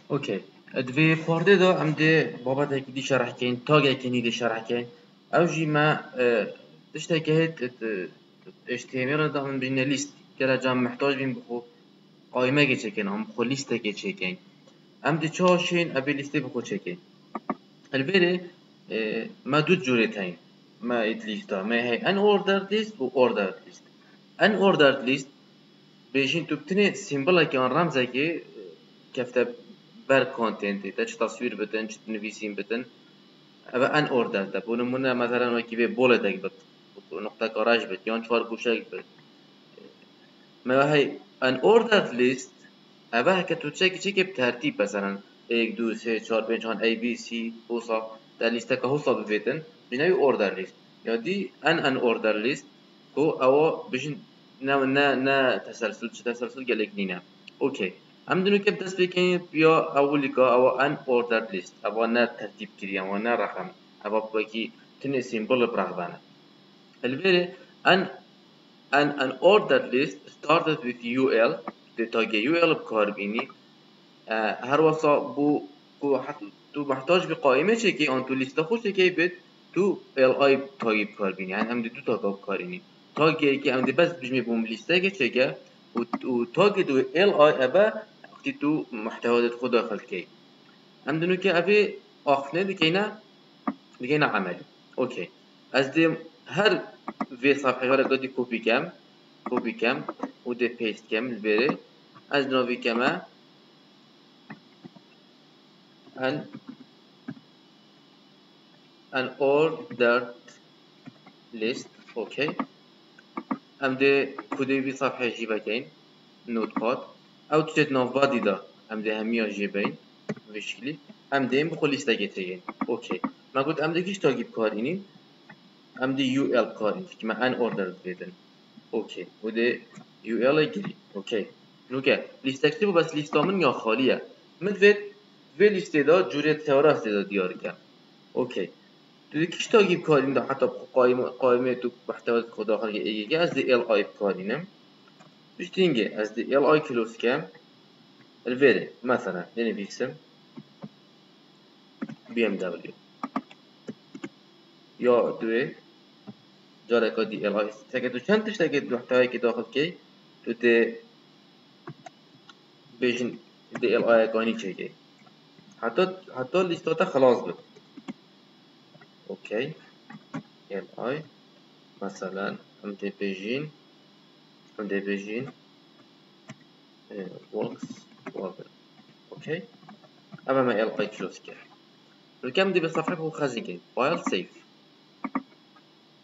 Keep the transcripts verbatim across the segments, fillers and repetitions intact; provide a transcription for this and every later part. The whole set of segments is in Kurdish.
Okey. Di vê xwardê de em dê babetekî dî şerh keyn, tagekî nî dê şerh keyn. Ew jî me, e, tiştekî hê, e, H T M L de min bîne lîst. Gere can mihtac bîn bi xwe qaymekê çêkin, an bi xwe lîstekê çêkin. Em dê çawa şên, ev ê lîstê bi xwe çêkin. Li vêrê, e, me du curê heyî. Me êd lîsta, me hey unordered list û ordered list. Unordered list, bêjin tu bi tinê sîmbolekê an remzekê, e, kefte ber kontentê te, çi taswîr bitin, çi nivîsîn bitin. Ev e unordered e. Bo nimûne, meselen, wekî vê boletek bit, nuqteka reş bit, yan çar goşek bit. Me hey unordered list, ev e heke tu çekî çekê bi tertîb, meselen, êk, du, sê, çar, pênc, han A B C, hosa, te lîsteka hosa bivêtin, bîne wî ordered list. Ya dî en unordered list, ku ewa bijin ne, ne, ne teselsul, çi teselsul gelek nîne. Okey. Em dinûke bi dest pê keyin ya ewilîka, ewa unordered list. Ewa ne tertîb kiriye, ewa ne reqem. Ewa wekî tinê sîmbol bi reqem e. Li vêrê en, en, unordered list started with U L, dê tagê U L bi kar bînî. E, her wesa bû ku het-, tu mehtac bî qaîmê çêkê, an tu lîsta xwe çêkê bit, tu L I tagî bi kar bînî. Yani em dê du taga bi kar înî. Tagê yekê em dê bes bijmê bûn lîstekê çêke û, û tagê du L I ebe wextî tu muhtewa dê xwe daxil key. Em dinûke evê axiftinê dikeyne, dikeyne emelî. Okey. Ez dê her vê sefhê were godî kopî kem, kopî kem û dê paste kem li vêrê. Ez dina vî keme en, unordered list. Okey. Em dê kodê vî sefhê jî vekeyn. Notepad. Ew tiştê di navbadî de em dê hemiya jê beyn. Vê şiklî. Em dê bi xwe lîstekê çêgên. Okey. Me got em dê giş tagî bi kar înîn. Em dê U L bi kar înîn. Çikî me unordered vêtin. Okey. Û dê U L e girî. Okey. Nûke lîstek çi bû, bes lîsta min ya xalî ye. Min divêt vê lîstê de curê teorastê de diyar ke. Okey. Tu dê kî tagî bi kar înî de heta qaîme-, qaîmê tu muhtewa xwe daxil ke êgê ke, ez dê L I bi kar înim. Piştî hingê ez dê L I close kem. Li vêrê, mesela, dê nivîsim B M W. Ya duê, careka dî L I. Seke tu çend tiştekê di muhtewayekê daxil key, tu dê bêjin dê L I yek anî çêkey. Heta, heta lîsta te xilas bit. Okey. L I. Mesela, em dê bêjin, em dê bêjin, e, Volkswagen. Okey. Ev me L I close kir. Rûkem dê bi sefhê xwe xezin key. File save.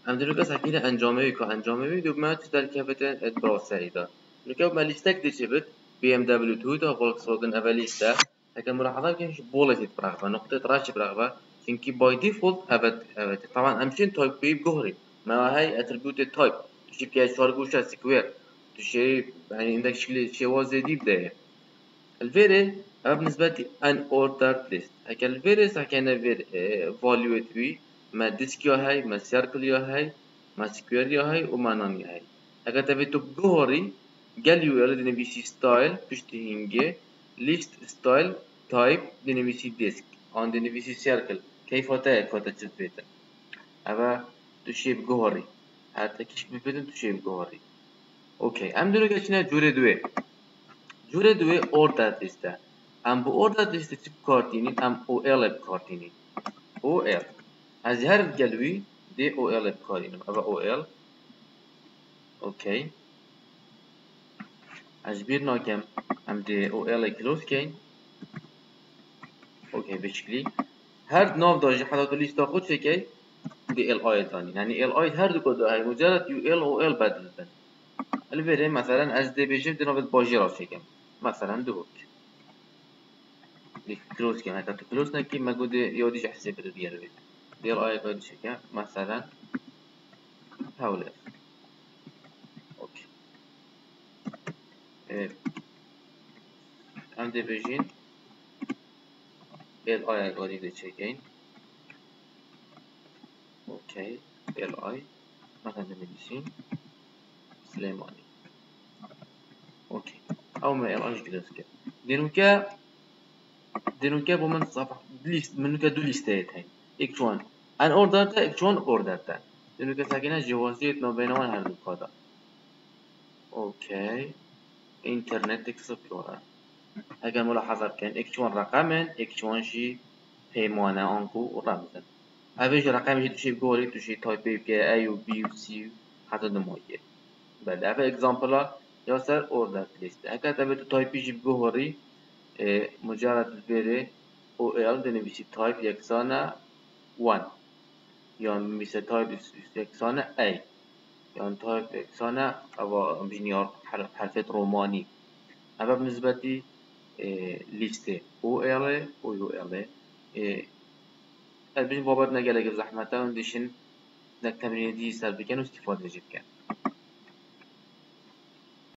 Em dê rûke sekîne encamê wî ka encamê wî dû me çi derkevite et browserî de. Rûke me lîstek dê çi bit? B M W, Toyota, Volkswagen, eve lîste. Heke mulahaza bikin, ji bolê tê biraxve, nuqtê reş biraxve. Çünkü by default evet, evet. Tamam, em çin type pê biguhorî. Me hey attribute type. Tu şî bike çargoşa square. Tu şê, yani, indek şiklê şêwa zêdî bide ye. Li vêrê, ev bi nisbetî unordered list. Heke li vêrê sekene vêr, e, value wî, me disk ya hey, me circle ya hey, me square ya hey û me none ya hey. Heke te vê tu biguhorî, gel U L dinivîsî style, piştî hingê, list style type dinivîsî disk, an dinivîsî circle, keyfa te ye ka te çi dibêtin. Eve tu şê biguhorî. Her te kişk bibêtin tu şê biguhorî. Okey. Em dûre geçine curê duê. Curê duê ordered list e. Em bi ordered list çi bi kar tînin? Em O L e bi kar tînin. O L. Ez her gel wî dê O L e bi kar înim. Eve O L. Okey. Ez ji bîr nakem. Em dê O L e close keyn. Okey, vê şiklî. Her nav da jî heta tu lîsta xwe çêkey, dê L I danî. Yani L I her du ku da heye. Mucaret U L O L bedil bin. Li vêrê, meselen, ez dê bêjim di navê bajêra çêkim. Meselen, Duhok. Dê close kem. Heta tu close nekî, me got dê ya dî ji hesê bide diğer wê. Dê L I ka dî çêke. Meselen, Hewlêr. Okey. Ee, em dê bêjin L I ya godî dê çêkeyn. Okey. L I. Mesela dê bêjin Silêmanî. Okey. Ew me L I ji close kir. Dê nûke Dê nûke bo min saf lîst, min nûke du lîsteyê tey. X one unordered e, X one ordered e. Dê nûke sekine cihaziyê navbeyna wan her du qada. Okay. Internet Explorer. Eger mulahaza bikin, X one reqem in, X one jî peyman e, anku remz in. Ev jî reqem jî tu jî bigorî, tu jî type bike, A û B û C û heta nimayê. Belê, ev example ya ser ordered list. Heke te bê tu type jî biguhorî, e, mucared bêrê O L dinivîsî type yeksane one. Yan binivîse type yeksane A. Yan type yeksane, eva em bijîn ya her-, herfêt romanî. Eva bi nisbetî, e, lîstê O L ê, O U L ê. E, ez bijîn babet ne gelek zehmet e, hûn dişin nek temrînê dî ser bikin û îstîfade jî bikin.